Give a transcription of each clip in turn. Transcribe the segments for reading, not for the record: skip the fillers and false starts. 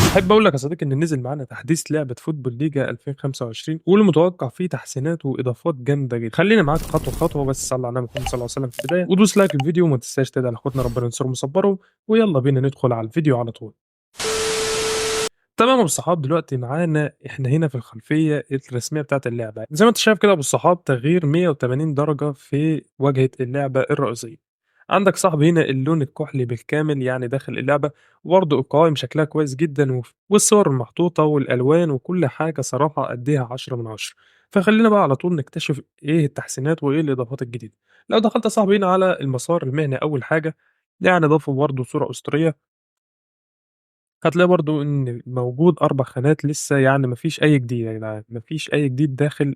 أحب أقول لك يا صديقي إن نزل معانا تحديث لعبة فوتبول ليجا 2025 والمتوقع فيه تحسينات وإضافات جامدة جدا. خلينا معاك خطوة خطوة، بس صلى على النبي محمد صلى الله عليه وسلم في البداية، ودوس like الفيديو وما تنساش تدعي لأخواتنا ربنا ينصرهم ويصبرهم، ويلا بينا ندخل على الفيديو على طول. تمام يا ابو الصحاب، دلوقتي معانا احنا هنا في الخلفية الرسمية بتاعت اللعبة. زي ما انت شايف كده يا ابو الصحاب، تغيير 180 درجه في واجهه اللعبة الرئيسية. عندك صاحبي هنا اللون الكحلي بالكامل يعني داخل اللعبة، وبرضه القوائم شكلها كويس جدا، والصور المحطوطه والالوان وكل حاجة صراحة اديها 10 من 10. فخلينا بقى على طول نكتشف ايه التحسينات وايه الاضافات الجديدة. لو دخلت يا صاحبي هنا على المسار المهني، اول حاجة يعني ضافوا برضه صوره اسطورية. هتلاقي برضه إن موجود 4 خانات لسه، يعني ما فيش أي جديد يا جدعان، ما فيش أي جديد داخل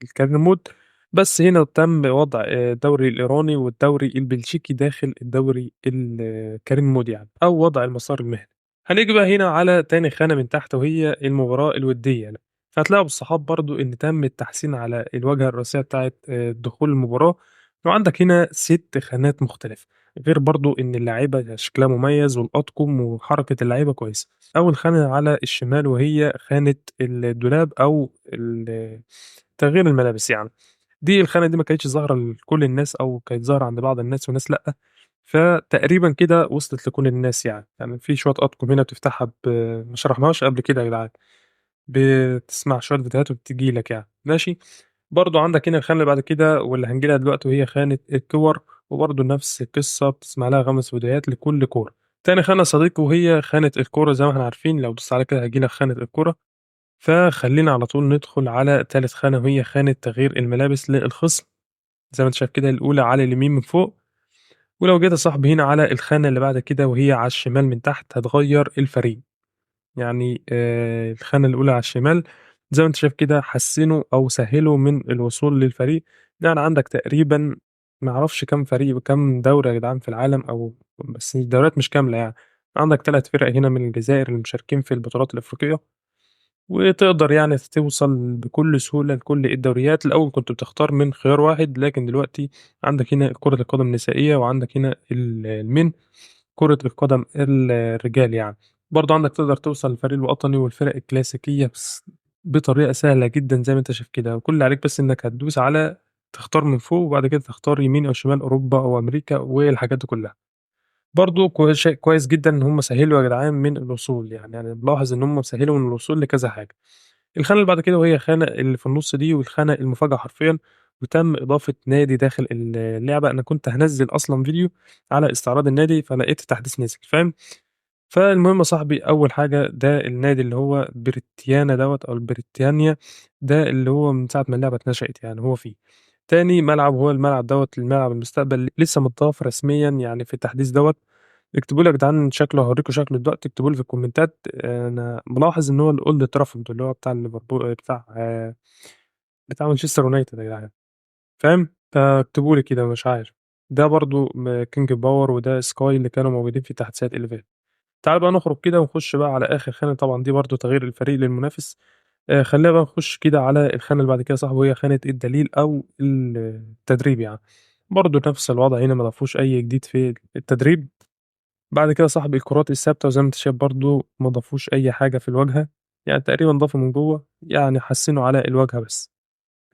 الcareer mode، بس هنا تم وضع الدوري الإيراني والدوري البلجيكي داخل الدوري الcareer mode يعني، أو وضع المسار المهني. هنيجي بقى هنا على تاني خانة من تحت وهي المباراة الودية، فهتلاقوا بالصحاب برضه إن تم التحسين على الواجهة الرئيسية بتاعة دخول المباراة، وعندك هنا 6 خانات مختلفة. غير برضو إن اللعيبة شكلها مميز والأطقم وحركة اللعيبة كويسة. أول خانة على الشمال وهي خانة الدولاب أو تغيير الملابس يعني. دي الخانة دي ما كانتش ظاهرة لكل الناس، أو كانت ظاهرة عند بعض الناس وناس لأ، فتقريبا كده وصلت لكل الناس يعني. يعني في شوية أطقم هنا بتفتحها ما شرحناهاش قبل كده يا جدعان، بتسمع شوية فيديوهات وبتجي لك يعني، ماشي. برضو عندك هنا الخانة اللي بعد كده واللي هنجيلها دلوقتي وهي خانة الكور، وبرضه نفس القصة بتسمع لها 5 فيديوهات لكل كورة. تاني خانة يا صديقي وهي خانة الكورة، زي ما احنا عارفين لو دوست عليها كده هيجي لك خانة الكورة. فخلينا على طول ندخل على تالت خانة وهي خانة تغيير الملابس للخصم، زي ما انت شايف كده الأولى على اليمين من فوق. ولو جيت يا صاحبي هنا على الخانة اللي بعد كده وهي على الشمال من تحت هتغير الفريق. يعني الخانة الأولى على الشمال زي ما انت شايف كده حسنوا أو سهلوا من الوصول للفريق. يعني عندك تقريبا ما اعرفش كام فريق وكام دوري يا جدعان في العالم، أو بس الدوريات مش كاملة يعني. عندك 3 فرق هنا من الجزائر اللي مشاركين في البطولات الأفريقية، وتقدر يعني توصل بكل سهولة لكل الدوريات. الأول كنت بتختار من خيار واحد، لكن دلوقتي عندك هنا كرة القدم النسائية، وعندك هنا المن كرة القدم الرجال يعني. برضو عندك تقدر توصل للفريق الوطني والفرق الكلاسيكية بس بطريقة سهلة جدا زي ما انت شايف كده. وكل اللي عليك بس انك هتدوس على تختار من فوق، وبعد كده تختار يمين او شمال، اوروبا او امريكا والحاجات دي كلها. برضو شيء كويس جدا ان هم سهلوا يا جدعان من الوصول، يعني ملاحظ ان هم سهلوا من الوصول لكذا حاجة. الخانة اللي بعد كده وهي خانه اللي في النص دي، والخانه المفاجاة حرفيا، وتم اضافه نادي داخل اللعبة. انا كنت هنزل اصلا فيديو على استعراض النادي فلقيت التحديث نزل، فاهم؟ فالمهم يا صاحبي اول حاجة ده النادي اللي هو بريتيانا دوت او البريتانيا، ده اللي هو من ساعة ما اللعبة اتنشأت يعني هو فيه. تاني ملعب هو الملعب دوت، الملعب المستقبل لسه متضاف رسميا يعني في التحديث دوت. اكتبوا لي يا جدعان شكله، هوريكم شكله دلوقتي، اكتبوا لي في الكومنتات. انا ملاحظ ان هو الاولد ترافورد اللي هو بتاع ليفربول، بتاع مانشستر يونايتد يا جدعان، فاهم؟ فاكتبوا لي كده مش عارف. ده برضو كينج باور، وده سكاي اللي كانوا موجودين في التحديثات اللي فاتت. تعال بقى نخرج كده ونخش بقى على اخر خانه، طبعا دي برضو تغيير الفريق للمنافس. خلينا بقى نخش كده على الخانة اللي بعد كده يا صاحبي، وهي خانه الدليل او التدريب يعني. برضو نفس الوضع هنا، ما ضافوش اي جديد في التدريب. بعد كده صاحبي الكرات الثابتة، وزي ما انت شايف برضو ما ضافوش اي حاجة في الواجهة، يعني تقريبا ضافوا من جوه، يعني حسنوا على الواجهة بس.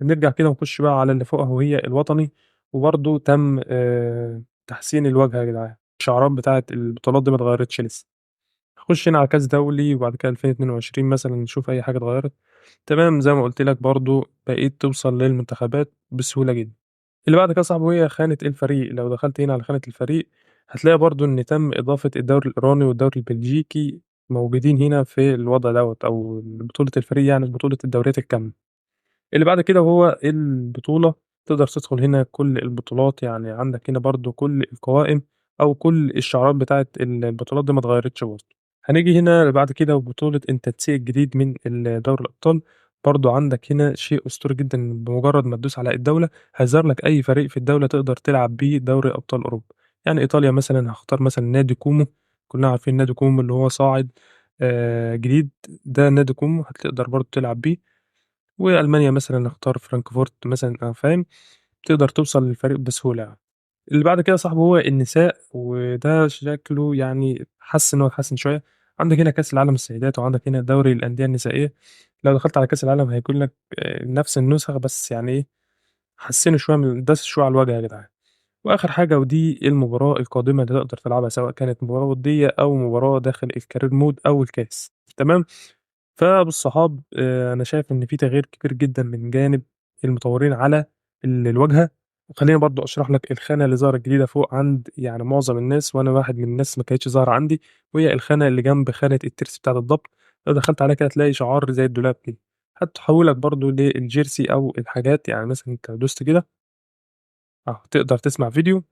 نرجع كده ونخش بقى على اللي فوقها وهي الوطني، وبرضو تم تحسين الواجهة يا جدعان. الشعارات بتاعت البطولات دي ما اتغيرتش لسه. نخش هنا على كاس دولي، وبعد كده 2022 مثلا نشوف اي حاجة اتغيرت. تمام، زي ما قلت لك برضو بقيت توصل للمنتخبات بسهولة جدا. اللي بعد كده يا صاحبي وهي خانه الفريق. لو دخلت هنا على خانه الفريق هتلاقي برضو ان تم اضافه الدوري الايراني والدوري البلجيكي موجودين هنا في الوضع دوت، او بطوله الفريق يعني بطوله الدوريات الكاملة. اللي بعد كده وهو البطولة، تقدر تدخل هنا كل البطولات، يعني عندك هنا برضو كل القوائم او كل الشعارات بتاعت البطولات دي ما اتغيرتش برضو. هنيجي هنا بعد كده وبطولة التنسيق الجديد من دوري الأبطال، برضو عندك هنا شيء أسطوري جدا. بمجرد ما تدوس على الدولة هيظهر لك أي فريق في الدولة تقدر تلعب بيه دوري أبطال أوروبا. يعني إيطاليا مثلا هختار مثلا نادي كومو، كلنا عارفين نادي كومو اللي هو صاعد جديد، ده نادي كومو هتقدر برضو تلعب بيه. وألمانيا مثلا نختار فرانكفورت مثلا، فاهم؟ تقدر توصل للفريق بسهولة يعني. اللي بعد كده يا صاحبي هو النساء، وده شكله يعني حاسس إن هو اتحسن شوية. عندك هنا كأس العالم السيدات، وعندك هنا دوري الأندية النسائية. لو دخلت على كأس العالم هيكون لك نفس النسخ، بس يعني إيه، حسّنوا شوية من داسوا شوية على الواجهة يا جدعان. وآخر حاجة ودي المباراة القادمة اللي تقدر تلعبها، سواء كانت مباراة ودية أو مباراة داخل الcareer mode أو الكاس، تمام؟ فبالصحاب أنا شايف إن في تغيير كبير جدًا من جانب المطورين على الواجهة. وخلّيني برضه أشرح لك الخانة اللي ظهرت جديدة فوق عند يعني معظم الناس، وأنا واحد من الناس ما كانتش ظاهرة عندي، وهي الخانة اللي جنب خانة الترس بتاعة الضبط. لو دخلت عليها كده هتلاقي شعار زي الدولاب كده، هتحولك برضه لل jersey أو الحاجات. يعني مثلًا أنت لو دوست كده تقدر تسمع فيديو،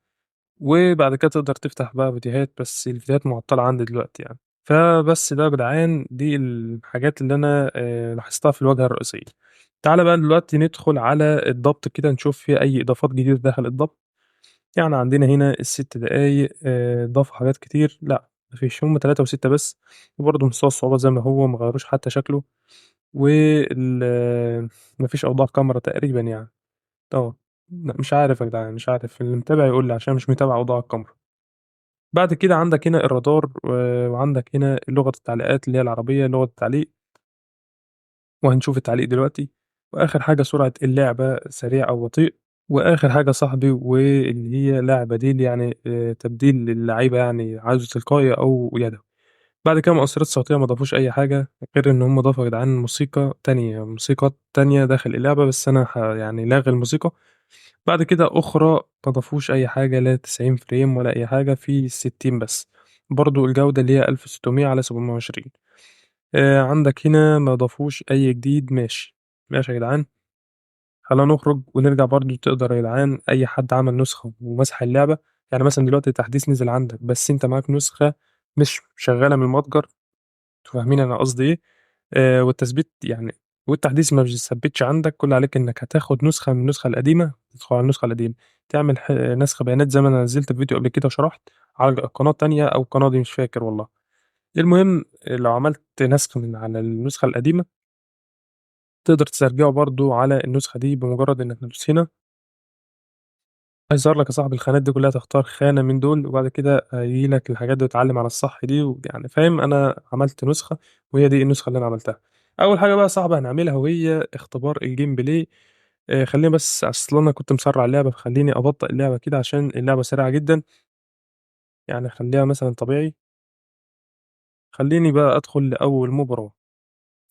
وبعد كده تقدر تفتح بقى فيديوهات، بس الفيديوهات معطلة عندي دلوقتي يعني. فبس ده يا جدعان دي الحاجات اللي أنا لاحظتها في الواجهة الرئيسية. تعالَ بقى دلوقتي ندخل على الضبط كده، نشوف فيه أي إضافات جديدة داخل الضبط. يعني عندنا هنا ال6 دقايق، ضافوا حاجات كتير، لأ ما فيش، هم 3 و6 بس، وبرضه مستوى الصعوبة زي ما هو، ما غيروش حتى شكله، ما فيش أوضاع كاميرا تقريبًا يعني. لأ مش عارف يا جدعان، مش عارف، اللي متابع يقول لي عشان مش متابع أوضاع الكاميرا. بعد كده عندك هنا الرادار، وعندك هنا لغة التعليقات اللي هي العربية، لغة التعليق، وهنشوف التعليق دلوقتي. وآخر حاجة سرعة اللعبة، سريع أو بطيء. وآخر حاجة صاحبي واللي هي لاعب بديل، يعني تبديل للعيبة، يعني عايزه تلقائي أو يدوي. بعد كده مؤثرات صوتية ما ضافوش أي حاجة، غير إن هم ضافوا يا جدعان موسيقى تانية، موسيقات تانية داخل اللعبة، بس أنا يعني لاغي الموسيقى. بعد كده أخرى ما ضافوش أي حاجة، لا 90 frame ولا أي حاجة، في 60 بس. برضو الجودة اللي هي 1600 على 720. عندك هنا ما ضافوش أي جديد. ماشي ماشي يا جدعان، خلينا نخرج ونرجع. برضو تقدر يا جدعان أي حد عمل نسخة ومسح اللعبة، يعني مثلا دلوقتي التحديث نزل عندك بس أنت معاك نسخة مش شغالة من المتجر، انتوا فاهمين أنا قصدي إيه؟ والتثبيت يعني والتحديث ما بيثبتش عندك، كل عليك إنك هتاخد نسخة من النسخة القديمة، تدخل على النسخة القديمة تعمل نسخ بيانات زي ما أنا نزلت فيديو قبل كده وشرحت على قناة تانية أو قناة دي مش فاكر والله. المهم لو عملت نسخ من على النسخة القديمة تقدر تسترجعه برضو على النسخة دي بمجرد إنك تدوس هنا. هيظهر لك يا صاحبي الخانات دي كلها، تختار خانة من دول وبعد كده هيجي لك الحاجات دي وتعلم على الصح دي، يعني فاهم. أنا عملت نسخة وهي دي النسخة اللي أنا عملتها. أول حاجة بقى صعبة هنعملها وهي اختبار ال gameplay. خليني بس أصل أنا كنت مسرع اللعبة، فخليني أبطئ اللعبة كده عشان اللعبة سريعة جدا، يعني خليها مثلا طبيعي. خليني بقى أدخل لأول مباراة.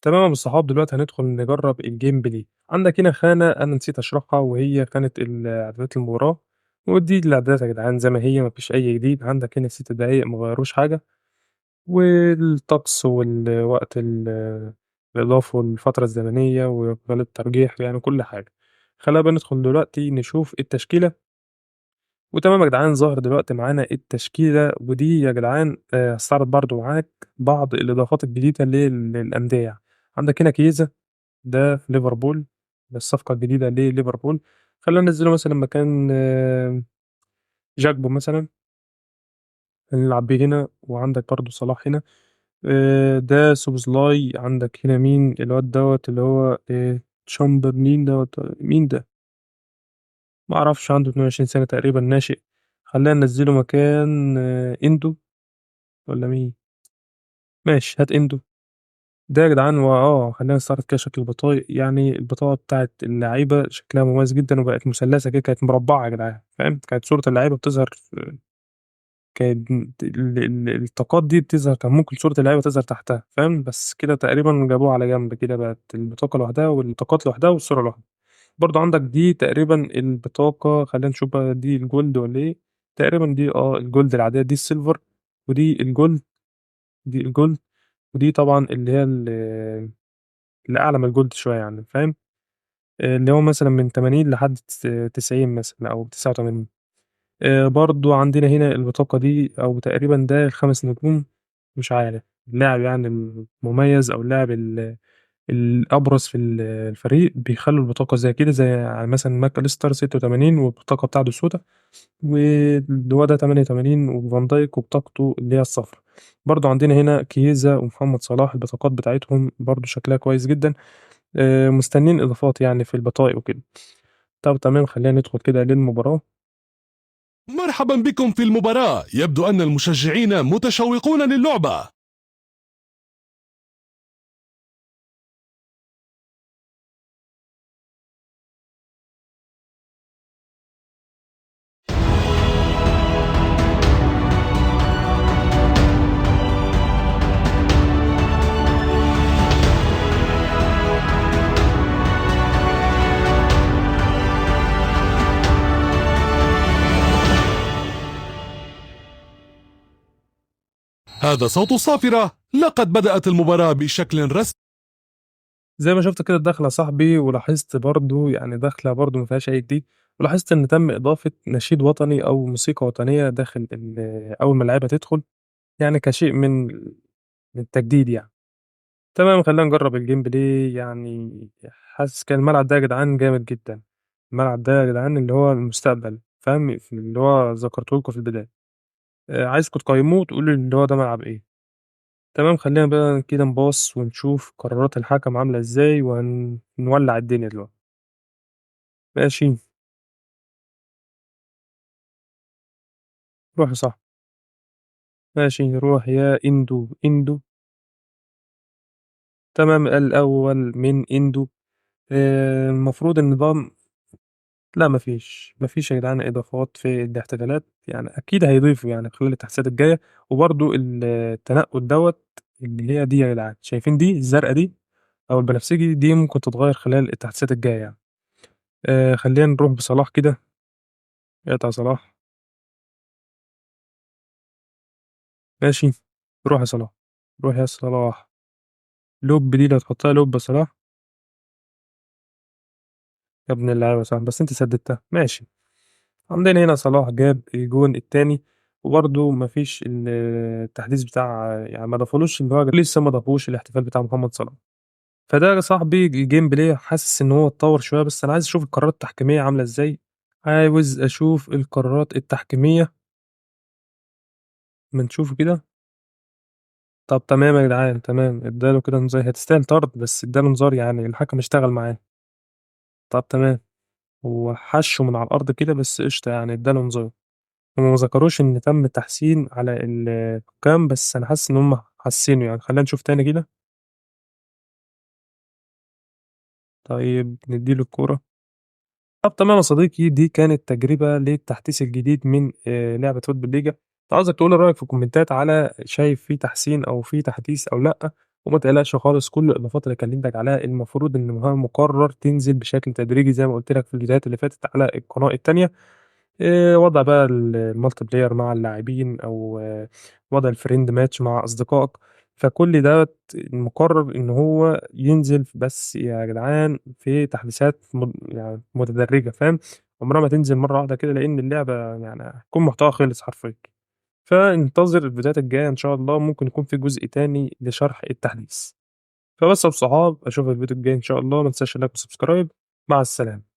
تمام يا الصحاب، دلوقتي هندخل نجرب ال gameplay. عندك هنا خانة أنا نسيت أشرحها وهي خانة إعدادات المباراة، ودي الإعدادات يا جدعان زي ما هي مفيش أي جديد. عندك هنا 6 دقايق ما غيروش حاجة، والطقس والوقت الإضافة والفترة الزمنية وإقبال الترجيح، يعني كل حاجة. خلينا بقى ندخل دلوقتي نشوف التشكيلة. وتمام يا جدعان، ظاهر دلوقتي معانا التشكيلة، ودي يا جدعان، هستعرض برضو معاك بعض الإضافات الجديدة للأندية. عندك هنا كيزا ده في ليفربول، ده الصفقة الجديدة لليفربول. خلينا ننزله مثلا مكان جاكبو مثلا، نلعب بيه هنا. وعندك برضو صلاح هنا، ده سوبوزلاي. عندك هنا مين الواد دوت اللي هو، تشامبرلين دوت، مين ده؟ ما اعرفش، عنده 22 سنة تقريبا، ناشئ. خلينا ننزله مكان، اندو ولا مين؟ ماشي هات اندو ده يا جدعان. خلينا نستعرض كده شكل البطايق. يعني البطاقة بتاعت اللعيبة شكلها مميز جدا، وبقت مثلثة كده، كانت مربعة يا جدعان، فاهم؟ كانت صورة اللعيبة بتظهر كانت الطاقات دي بتظهر، كان ممكن صورة اللعيبة تظهر تحتها، فاهم؟ بس كده تقريبا جابوها على جنب كده، بقت البطاقة لوحدها والطاقات لوحدها والصورة لوحدها. برضو عندك دي تقريبا البطاقة، خلينا نشوف بقى دي ال gold ولا ايه. تقريبا دي ال gold العادية، دي ال silver، ودي ال gold، دي ال gold، ودي طبعا اللي هي اللي أعلى من ال gold شوية يعني، فاهم؟ اللي هو مثلا من 80 لحد 90 مثلا أو 89. برضو عندنا هنا البطاقة دي، أو تقريبا ده ال5 نجوم، مش عارف اللاعب يعني المميز أو اللاعب الأبرز في الفريق، بيخلوا البطاقة زي كده، زي مثلا ماكاليستر 86 والبطاقة بتاعته السوداء، واللي هو ده 88، وفان دايك وبطاقته اللي هي الصفرا. برضو عندنا هنا كيزا ومحمد صلاح، البطاقات بتاعتهم برضو شكلها كويس جدا. مستنيين إضافات يعني في البطايق وكده. طب تمام، خلينا ندخل كده للمباراة. مرحبا بكم في المباراة، يبدو أن المشجعين متشوقون للعبة. هذا صوت الصافرة، لقد بدأت المباراة بشكل رسمي. زي ما شفت كده الدخلة يا صاحبي، ولاحظت برضو يعني دخلة برضو ما فيهاش أي جديد، ولاحظت إن تم إضافة نشيد وطني أو موسيقى وطنية داخل أول ما اللعيبة تدخل، يعني كشيء من التجديد يعني. تمام، خلينا نجرب ال gameplay. يعني حاسس كان الملعب ده يا جدعان جامد جدا، الملعب ده يا جدعان اللي هو المستقبل، فاهم؟ اللي هو ذكرته لكم في البداية. عايزكم تقيموه وتقولوا لي اللي هو ده ملعب إيه. تمام، خلينا بقى كده نباص ونشوف قرارات الحكم عاملة إزاي، وهنولع الدنيا دلوقتي. ماشي، روح يا صاحبي. ماشي، روح يا إندو. إندو، تمام، الأول من إندو. المفروض النظام لا، مفيش يا جدعان إضافات في الاحتفالات، يعني أكيد هيضيفوا يعني خلال التحديثات الجاية. وبرضو التنقل دوت اللي هي دي يا جدعان، شايفين دي الزرقاء دي أو البنفسجي دي ممكن تتغير خلال التحديثات الجاية يعني. خلينا نروح بصلاح كده. اقطع صلاح. ماشي، روح يا صلاح، روح يا صلاح. lob دي لو تحطها lob يا صلاح يا ابن اللعيبة يا صلاح، بس انت سددتها. ماشي، عندنا هنا صلاح جاب الجون التاني، وبرده مفيش التحديث بتاع، يعني ما ضافولوش اللي هو لسه ما ضافوش الاحتفال بتاع محمد صلاح. فده يا صاحبي ال gameplay حاسس ان هو اتطور شوية، بس انا عايز اشوف القرارات التحكيميه عامله ازاي. عاوز اشوف القرارات التحكيميه، ما نشوفه كده. طب تمام يا جدعان، تمام، اداله كده انذار، هتستاهل طرد، بس اداله انذار يعني الحكم اشتغل معاه. طب تمام، هو حشه من على الارض كده بس قشطه يعني اداله انذار. هم ما ذكروش ان تم التحسين على الحكام، بس انا حاسس ان هم حسينه يعني. خلينا نشوف تاني كده. طيب نديله الكورة. طب تمام يا صديقي، دي كانت تجربة للتحديث الجديد من لعبة فوتبول ليجا. عاوزك تقول رأيك في الكومنتات على شايف في تحسين أو في تحديث أو لأ، وما تقلقش خالص، كل الإضافات اللي كلمتك عليها المفروض إن هو مقرر تنزل بشكل تدريجي زي ما قلت لك في الفيديوهات اللي فاتت على القناة التانية. وضع بقى ال multiplayer مع اللاعبين، أو وضع ال friend match مع أصدقائك، فكل ده مقرر إن هو ينزل بس يا جدعان في تحديثات متدرجة، فاهم؟ عمرها ما تنزل مرة واحدة كده، لأن اللعبة هتكون محتوى خلص حرفيا. فانتظر الفيديوهات الجاية إن شاء الله، ممكن يكون في جزء تاني لشرح التحديث. فبس يا أبو الصحاب، أشوفك الفيديو الجاي إن شاء الله. ما تنساش like و subscribe. مع السلامة.